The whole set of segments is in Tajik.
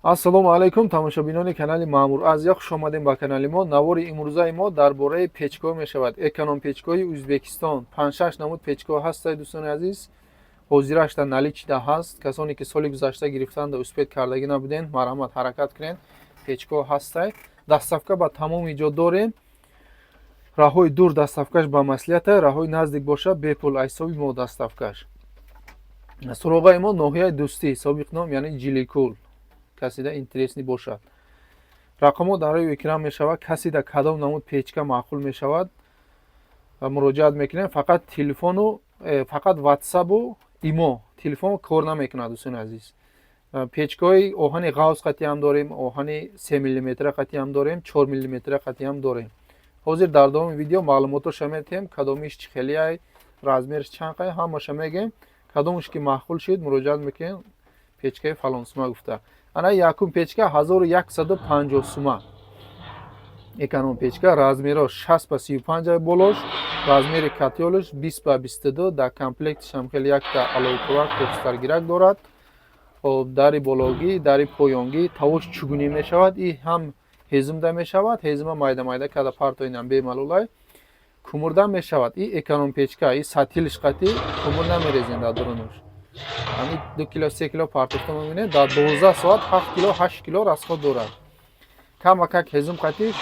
Ассалому алайкум, тамошобинони канали Маъмур Азия, хуш омадем ба канали мо. Навори имрӯзаи мо дар бораи печкаҳо мешавад. Эконом печкаҳои Ӯзбекистон, панҷ-шаш намуд печкаҳо ҳастад, дӯстони азиз. Ҳозираш дар наличида ҳаст. Касоне ки соли гузашта гирифтанда, успеть кардагӣ набуден, марҳамат, ҳаракат кунед, печкаҳо ҳастай. Доставка ба тамоми ҷо дорем. Раҳои дур доставкаш ба маслиҳата, раҳои наздик боша, бепул аз ҳисоби мо доставкаш. Суроғаи мо ноҳияи Дӯстӣ, собиқ ном яъне Ҷиликул. Касида интересный бошад, рақамҳо дар рӯи экран мешавад. Касида кадом намуд печка маъқул мешавад, муроҷиат мекунем. Фақат телефону фақат ватсабу имо, телефон кор намекунад, дӯстони азиз. Печкаҳои оҳани ғавз қатиам дорем, оҳани 3 миллиметра қатиам дорем, 4 миллиметра қатиам дорем. Ҳозир дар давоми видео маълумотоша метиҳем, кадомиш чӣ хелиай, размерш чанд қай, ҳамаша мегӯем. Кадомш ки маъқул шуд, муроҷиат мекунем, печкаи фалон сума гуфта. Ана якум печка 1150 сума, эконом печка. Размеро 60 ба 35 болош, размери котёлш 20 ба 22. Дар комплектишам хеле якта аловкувак, хокистаргирак дорад. Хоб, дари бологӣ, дари поёнгӣ, тавош чугунӣ мешавад. И ҳам ҳезумда мешавад, ҳезума майда майда када партоинам, бемалолай. Кумурда мешавад. И эконом печка, и сатилш қатӣ кумур намерезем дар дурунуш. Ҳами 2 кило, 3 кило партофта мебинед, дар 12 соат 7 кило, 8 кило расход дорад. Камакак ҳезум қатиш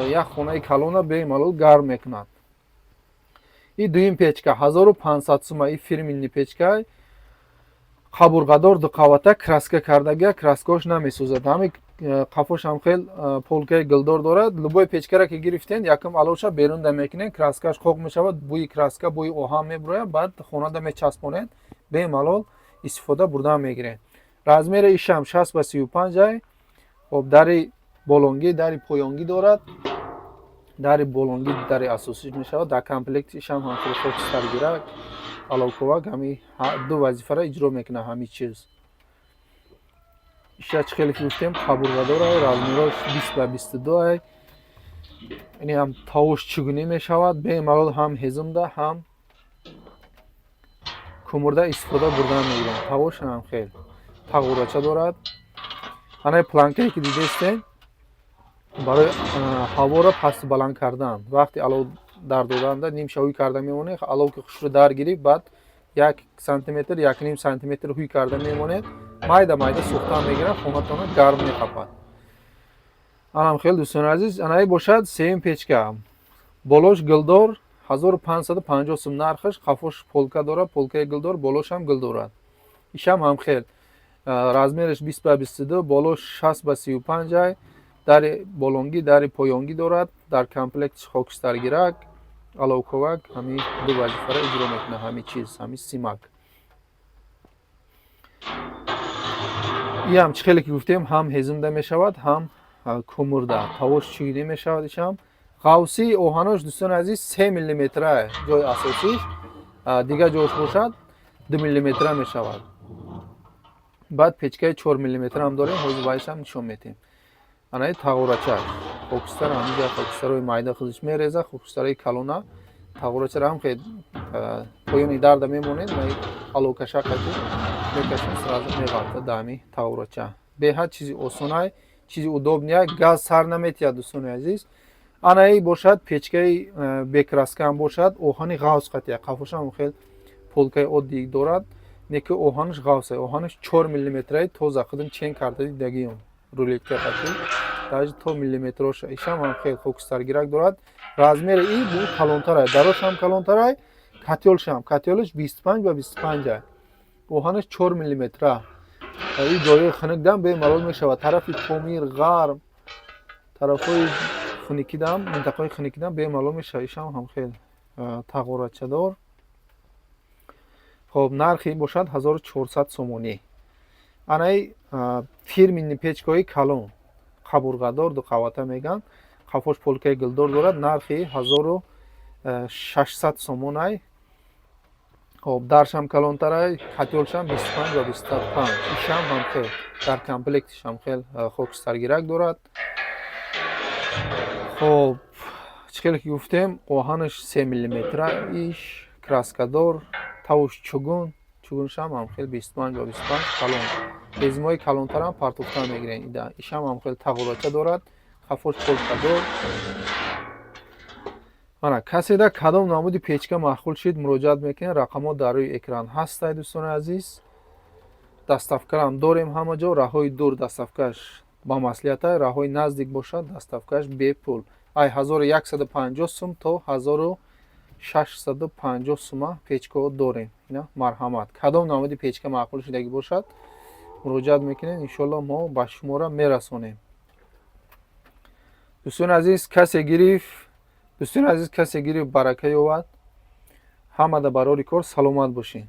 як хонаи калона бемалол гарм мекунад. И дуюм печка 1500 сума. И фирменный печка, қабурғадор, дуқавата, краска кардагия, краскаош намесӯзад. Ҳами қафошам хел полкаи гулдор дорад. Любой печкара ки гирифтен, якум алоша берунда мекунед, краскаш қоқ мешавад, бӯи краска, бӯи оҳан мебурояд, баъд хонада мечаспонед, бемалол истифода бурдан мегиред. Размери ишам 60 ба 35 ай. Хоб, дари болонгӣ, дари поёнгӣ дорад. Дари болонгӣ дари асосӣ мешавад. Дар комплект ишам ҳамхел хокистаргирак, аловковак, ҳами ду вазифаро иҷро мекунад ҳами чиз. Иша чӣ хеле ки гуфтем, қабурғадор, размерош 20 ба 22 ай. Ини ҳам тавош чугунӣ мешавад, бемалол ҳам ҳезумда, ҳам кумурда истифода бурдан мегиранд. Тавош ҳам хел тағурача дорад. Анаи планкае ки дидестем, барои ҳаворо пасту баланд кардан. Вақти алов дар доданда нимша ҳуй карда мемонед, алов ки хушрӯ дар гирифт, баъд 1 сантиметр, 1,5 сантиметр ҳуй карда мемонед, майда майда сӯхтан мегирад, хонатона гарм меқапад. Анам хел, дӯстони азиз. Анаи бошад сеюм печка, болош гилдор, 1550 сум нархаш. Қафош полка дорад, полкаи гилдор, болошам гил дорад. Ишам ҳамхел размераш 20 ба 22, болош 60 ба 35 ай. Дари болонгӣ, дари поёнгӣ дорад. Дар комплектш хокистаргирак, аловковак, ҳами ду вазифаро иҷро мекунад ҳами чиз, ҳами симак. Иам чӣ хеле ки гуфтем, ҳам ҳезумда мешавад, ҳам кумурда, тавош чигинӣ мешавад. Ишам ғавсии оҳанош, дӯстони азиз, 3 миллиметра ҷои асосиш, дигар ҷош бошад, 2 миллиметра мешавад. Баъд печкаи 4 миллиметрам дорем, ҳозир вайшам нишон метиҳем. Анаи тағорачаш, хокистар, ҳамиҷа хокистарои майда худаш мереза, хокистарои калона тағорачаро ҳам хел поёни дарда мемонед, аловкаша қати мекашем, сразу меғалта даҳами тағорача. Беҳад чизи осонай, чизи удобный, газ сар наметиҳад, дӯстони азиз. Анаи бошад печкаи бе краскаам бошад, оҳани ғавз қатия, қафошам хел полкаи оддӣ дорад, неки оҳанаш ғавса, оҳанаш 4 миллиметраи тоза, худам чен карда дидагиём рулетка қати, даже то миллиметроша. Ишам ҳам хел хокистаргирак дорад. Размери и бу калонтарай, дарошам калонтарай, котёлшам, котёлаш 25 ба 25 ай, оҳанаш 4 миллиметра. И ҷои хунукдам бемалол мешавад. Тарафи Помир, ғарб, тарафҳои хунукидам, минтақаҳои хунукидам бемалол мешавад. Ишам ҳам хел тағорачадор. Хоб, нархи бошад 1400 сомонӣ. Анаи фирменный печкаҳои калон, қабурғадор, дуқавата мегӯянд, қафош полкаи гулдор дорад, нархи 1600 сомонай. Хоб, даршам калонтарай, котёлшам 25 ба 25. Ишам ҳамхел дар комплектишам хел хокистаргирак дорад. Хоб, чӣ хеле ки гуфтем, оҳанаш 3 миллиметра, иш краскадор, тавуш чугун, чугуншам ҳамхел 25 ба 25, калон. Ҳезумҳои калонтарам партофта мегирем. Ида ишам ҳам хеле тағорача дорад, хафош полкадор. Мана, каседа кадом намуди печка маъқул шид, муроҷиат мекунед. Рақамҳо дар рӯи экран ҳастад, дӯстони азиз. Доставкарам дорем ҳама ҷо. Раҳои дур доставкаш ба маслиҳата, раҳои наздик бошад, доставкаш бепул. Ай 1150 сум то 1650 сума печкаҳо дорем. Ина, марҳамат, кадом намуди печка маъқул шудагӣ бошад, муроҷиат мекунед. Иншоалло, мо ба шуморо мерасонем. Дӯстони азиз, касе гирифт, дӯстони азиз, касе гирифт, барака ёбад. Ҳамада барори кор, саломат бошед.